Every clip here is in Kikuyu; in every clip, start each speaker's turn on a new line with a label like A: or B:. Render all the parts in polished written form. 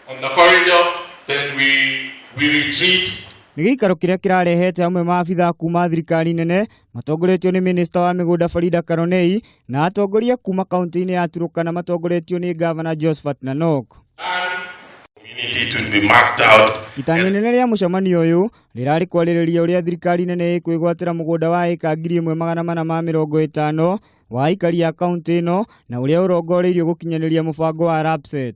A: On the corridor, then we retreat.
B: Nĩ gĩikaro kĩrĩa kĩrarehete amwe maabithaa kuma thirikari nene matongoretio nĩ minista wa mĩgũnda Farida Karonei na atongoria kuma kaunti-inĩ ya Turkana matongoretio nĩ gavana Josphat Nanok.
A: Community to be marked out.
B: Itanya inene rĩa mũcemanio ũyũ rĩrarĩ kwarĩrĩria ũrĩa thirikari nene ĩkwĩgwatĩra mũgũnda wa ĩka 1450 wa aikari a kaunti ĩno na ũrĩa ũrongoreirio gũkinyanĩria mũbango wa LAPSSET.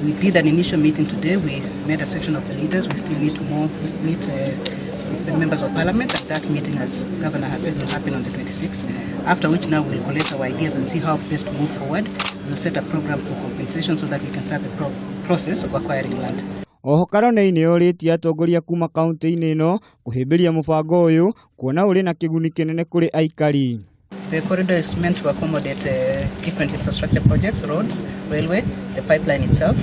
C: We did an initial meeting today. We met a section of the leaders. We still need to more meet the members of parliament. And that meeting, as Governor has said, will happen on the 26th. After which now we'll collect our ideas and see how best to move forward. We'll set a program for compensation so that we can start the process of acquiring land.
B: Oho Karonei nĩ orĩtie atongoria kuma kaunti-inĩ ĩno kũhĩmbĩria mũbango ũyũ kuona ũrĩ na kĩguni kĩnene kũrĩ aikari.
C: The corridor is meant to accommodate different infrastructure projects, roads, railway, the pipeline itself,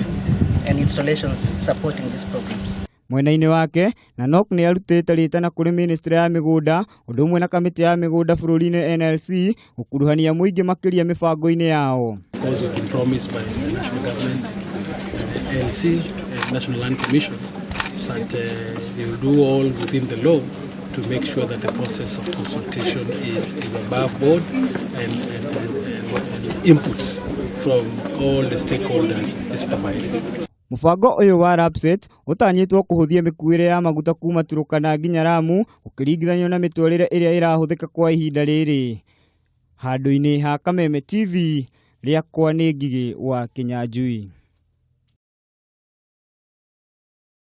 C: and installations supporting these programs.
B: Mwena-inĩ wake Nanok nĩ arutĩte rĩtana kũrĩ ministry ya mĩgũnda ũndũ ũmwe na kamĩtĩ ya mĩgũnda bũrũri-inĩ NLC gũkuruhania mũingĩ makĩria mĩbango-inĩ yao.
D: Of course, we've been promised by the national government, the NLC, and National Land Commission, that they will do all within the law to make sure that the process of consultation is above board and inputs from all the stakeholders is provided.
B: Mũbango ũyũ wa LAPSSET ũtanyĩtwo kũhũthia mĩkuĩre ya maguta kuma Turkana nginya Lamu ũkĩringithanio na mĩtwarĩre ĩrĩa ĩrahũthĩka kwa ihinda rĩrĩ. Handũ-inĩ ha Kameme TV, rĩakwa nĩ Ngigĩ wa Kĩnyanjui.